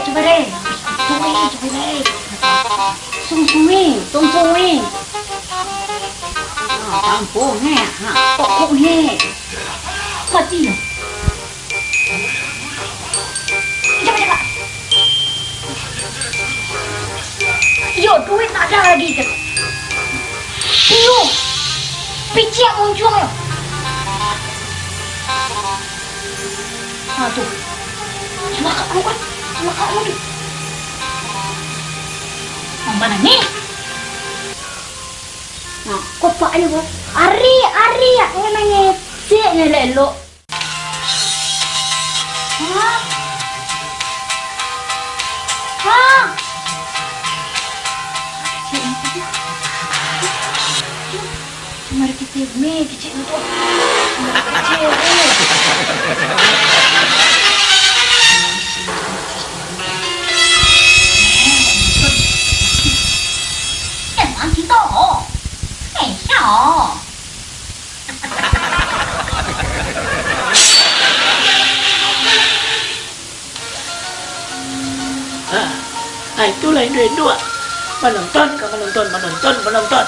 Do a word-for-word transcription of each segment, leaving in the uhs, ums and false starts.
Cubo deh. Suwi, cubo deh. Sung suwi, sung suwi. Ha, tampuah ni. Ha, pokok ni. Mati lah. Cubo, cubo. Yo, duit tak ada lagi, cakap. Iyo, piciak muncuang yo. Ha, tu. Sumakak lu kan? Sumakak lu ni. Mama nangih. Nah, kopak ni, bro. Ari, ari, ya, nangih. Cik ni elok-elok. Hah? Hah? Mari kita meh kecil tu. Mari kecil tu. Emang kita. Eh, ya. Ah, ah, itulah induak-induak. Manonton ka manonton, manonton, manonton.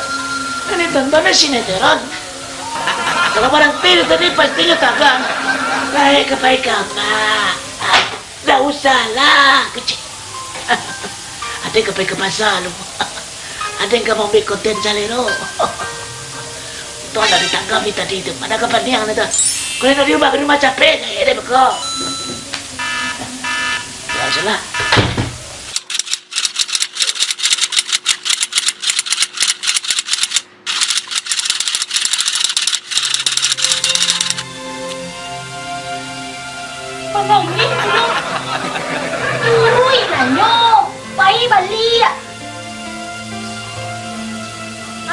Nan ditantang sinetron. Kalau barang pil tadi pastinyo tagang. Baik ka baik ka apa? Ah, dak usahlah, kecil. Ado ka pai ka pasa lu. Ado ka mambali konten salero. Untuang lah ditanggapi tadi tu. Mana ka paniang tu? Kalau nak diubah ka rumah capek, eh, deh beko. Ya, salah. Manangih pulo. Turuiklah nyo, pai baliak.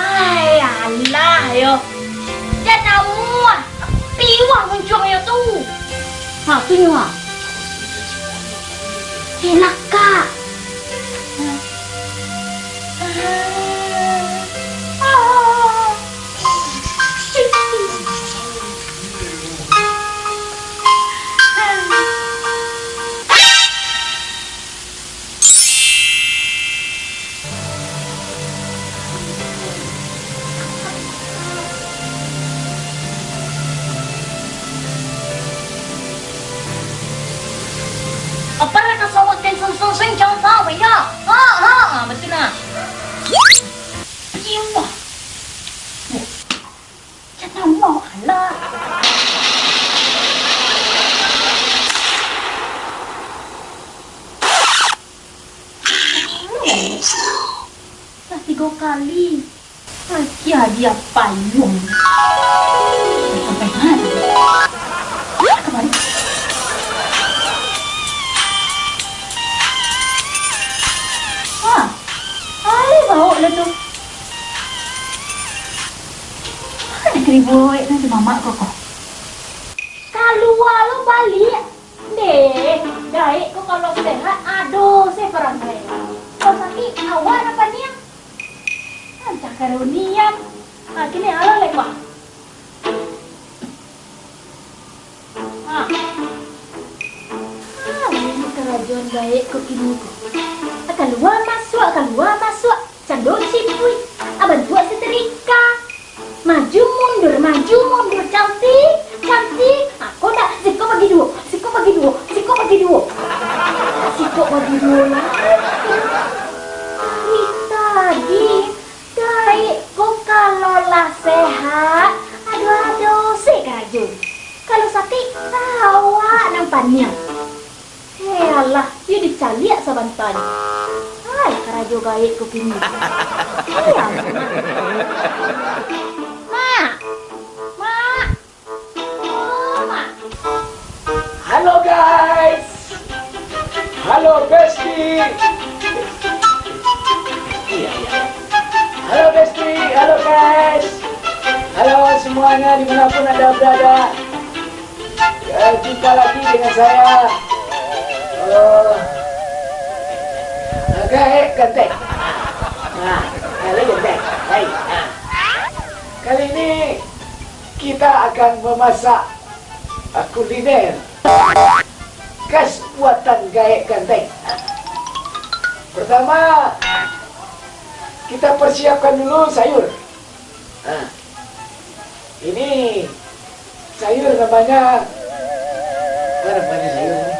Ai, alah yo. Jan namuah, piwah muncuang yo tu. Ha, tu nyo, ha. Elak, Kak. Apa raka sawak ten sung sung sung cang tau, ya? Ha, ha, betul nah. Iwah. Jan namuah, alah. Lah tigo kali. Akia dia payung. Sampai mati. Kemari. Wah, alih baok lah tu. Mana keribu awek tu si mamak ko ko? Kalua lo baliak. Deh, gaek ko kalau sehat, ado se parangai. Kalau sakik, awak nan paniang. Rancak karunian. Ha, kini alah lai, Pak. Ha. Ha, ini karajoan gaek ko kini ko. Kalua masuak, kalua masuak. Cando cipuik. Aban buek setrika. Maju mundur, maju mundur. Cantik, cantik. Ha, ko dak. Siko bagi duo, siko bagi duo, siko bagi duo. Siko bagi duo lah. Ari tadi, gaek ko kalau lah sehat, ado-ado se karajo. Kalau sakik, awak nan paniang. Heh, alah, iyo dicaliak sabanta ni. Hai, karajo gaek ko kini. Heh, alah. Mak! Mak! Oh, Mak! Halo, guys. Halo, bestie. Iya, iya. Halo, bestie. Halo, guys. Halo semuanya, dimanapun Anda berada. Eh, jumpa lagi dengan saya. Eh, Gaek Ganteng. Nah, Gaek Ganteng. Baik. Nah. Kali ini kita akan memasak, eh, kuliner khas buatan Gaek Ganteng. Pertama, kita persiapkan dulu sayur. Nah, ini sayur namanya, apa namanya sayur ini?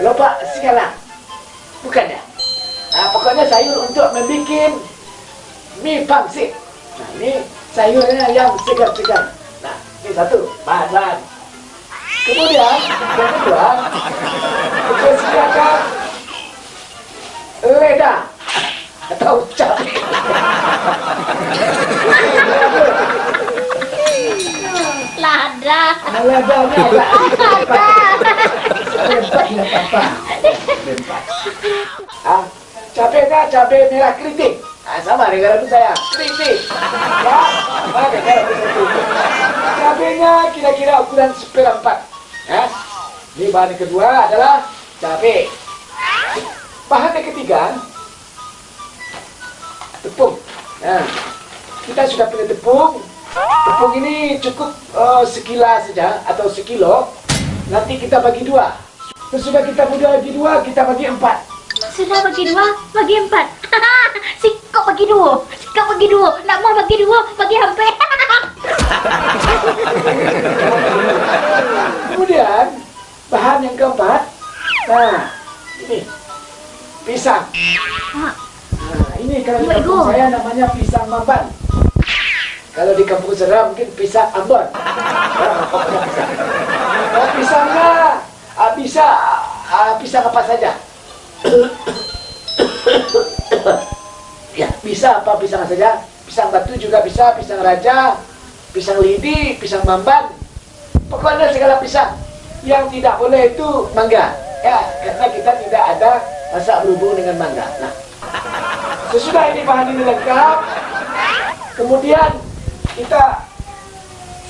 Lopak sigala. Bukan ya? Nah, pokoknya sayur untuk membuat mi pangsit. Nah, ini sayurnya yang segar-segar. Nah, ini satu bahan-bahan. Kemudian, yang kedua, kita sediakan leda atau cabai. Lada. Nah, ledanya agak lempat, tidak apa-apa. Lempat. Ah, cabenya cabai merah keriting. Ah, sama dengan rambut saya, keriting. Ya, sama dengan rambut saya. Cabenya kira-kira ukuran seperempat. Ya. Ini bahan yang kedua adalah cabai. Bahan yang ketiga, tepung. Nah, kita sudah punya tepung. Tepung ini cukup eh, sekila saja atau sekilo. Nanti kita bagi dua. Sesudah kita bagi dua, kita bagi empat. Sudah bagi dua, bagi empat. Sikok bagi duo, sikok bagi duo. Nak mau bagi duo, bagi hampir. Kemudian, bahan yang keempat, nah, ini pisang. Ah, Nah, ini kalau di Baik, kampung Guru. Saya namanya pisang mamban. Kalau di kampung Sera mungkin pisang ambon. Nah, pokoknya pisang. Nah, pisangnya ah, bisa ah, pisang apa saja. Ya, bisa apa pisang saja. Pisang batu juga bisa, pisang raja, pisang lidi, pisang mamban. Pokoknya segala pisang. Yang tidak boleh itu mangga. Ya, karena kita tidak ada masak berhubung dengan mangga. Nah, sesudah ini bahan ini lengkap, kemudian kita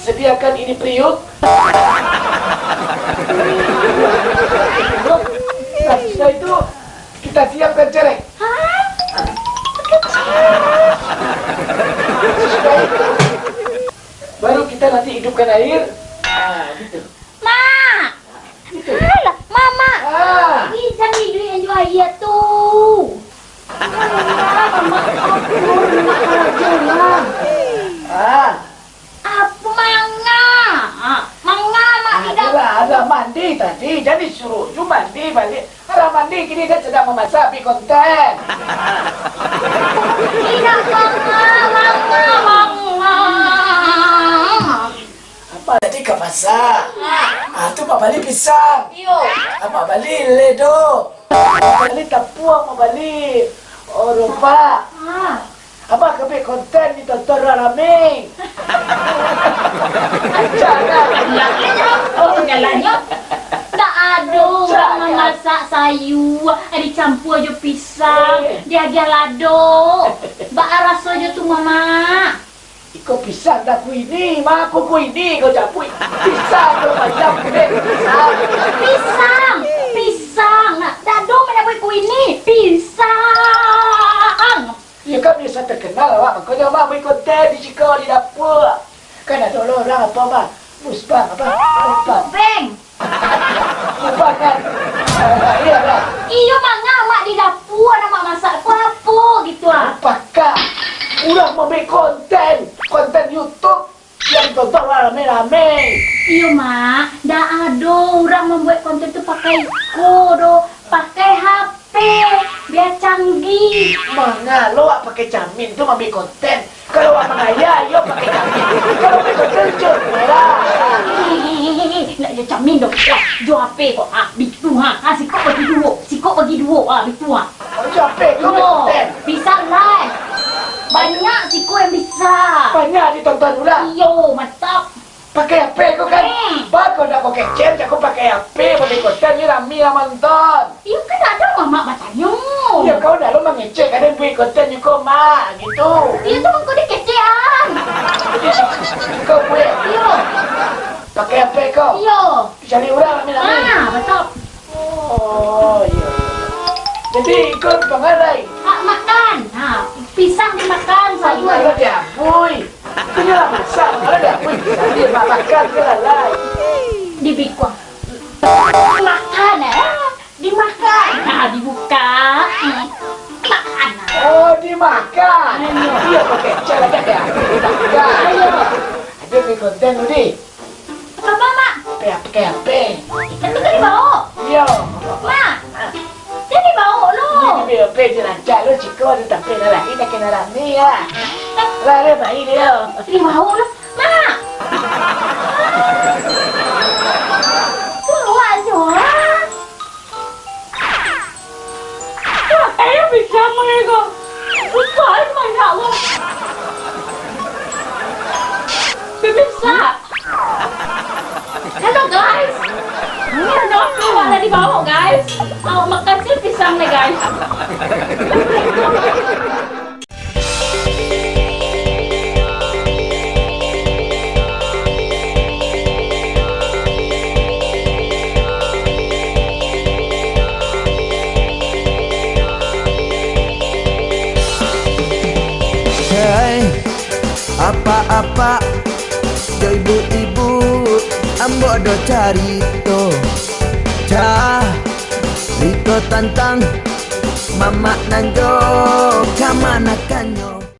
sediakan ini periuk. Nah, sesudah itu kita siapkan cerek. Sesudah itu, baru kita nanti hidupkan air. Nah, gitu. Mak! Gitu. Alah, Mama! Ah, Ih, jangan iduik yang jual aia tu. Mama, Mama, ampun, Mak, aja, Mak. ah. Apa manga? Ah, manga, Mak, tidak. Alah, alah mandi tadi, jadi suruh ju mandi balik. Alah mandi, kini dia sedang memasak, ambil konten. Tidak, manga, manga, manga. Apa tadi ka pasar? Ah, tu mak bali pisang. Iyo. Ah, mak bali ledo. Mak bali tapuang, mak bali oh, ropak. Ah. Abah ka buek konten ditonton urang rami. Jangan. Oh, jalannya. Tak ada orang memasak sayur, dicampur jo pisang, diagiah lado. Baa raso jo tu, Mama? Iko pisang dah kuini, mako kuini kau campur. Pisang kau panjang, kuini pisang. Pisang, pisang. Nah, dado mana buat kuini? Pisang. Ya kan biasa terkenal awak, makanya awak buat konten di siko di dapur. Kan ada orang apa mah? Musbang apa? Apa? Beng. Musbang kan? Iyalah. Iyo, manga mak di dapur, nak mak masak apa-apa gitu ah. Pakak. Urang mambuek konten, konten YouTube yang ditonton urang rame-rame. Iyo, Mak. Ndak ado urang mambuek konten tu pakai iko doh. Pakai H P. Bia canggih. Manga lo awak pakai camin tu mambuek konten. Kalau awak mangaya, iyo pakai camin. Kalau pakai konten, cun, merah. Nak jo camin doh. Lah, jo H P ko. Ah, bitu ha. Ah, sikok bagi duo. Sikok bagi duo. Ah, bitu ha. Kalau jo H P, kau main Iyo, konten. bisa live. Banyak siko yang bisa. Banyak ditonton urang. Iyo, mantap. Pakai H P kau kan? Hmm. Ba kau nak kau kecen, kau pakai H P, pakai konten ni rami lah manton. Iyo kan ada mamak batanyo. Ya kau nak lo mangecek, ada buat konten juga mak, gitu. Iyo tu mangko dikecekan. Jadi kau buat Iyo, pakai H P kau. iyo. Cari urang rami-rami. Ah, betul. Oh, iya. Jadi ikut pengarai. Ah, makan. Ha, pisang dimakan, sayur. Kalau diabui. Punya masak, kalau diabui. Dia makan ke lalai. Dibikuang. Makan, eh. Dimakan. Nah, dibuka. Hmm. Konten lu, Di. Apa, Mak? Ape, ape, ape? Itu kan dibawa. Iyo. Mak, jan dibawa lu. Ini di B O P je lancar lu, ciko ado tampil lah, ini kena rami ya. Lah, lah, baik dia. Dibawa lu. Mak. Bawa je, Mak. Wah, eh, bisa mereka. Lupa, eh, banyak, wah. Bisa. Hello, guys. Ini ada apa, wah, tadi bawa, guys. Awak makan sih pisang nih, guys. Hei, apak-apak, jo ibuk-ibuk, ambo ado carito. Carito tantang mamak nan jo kamanakannyo.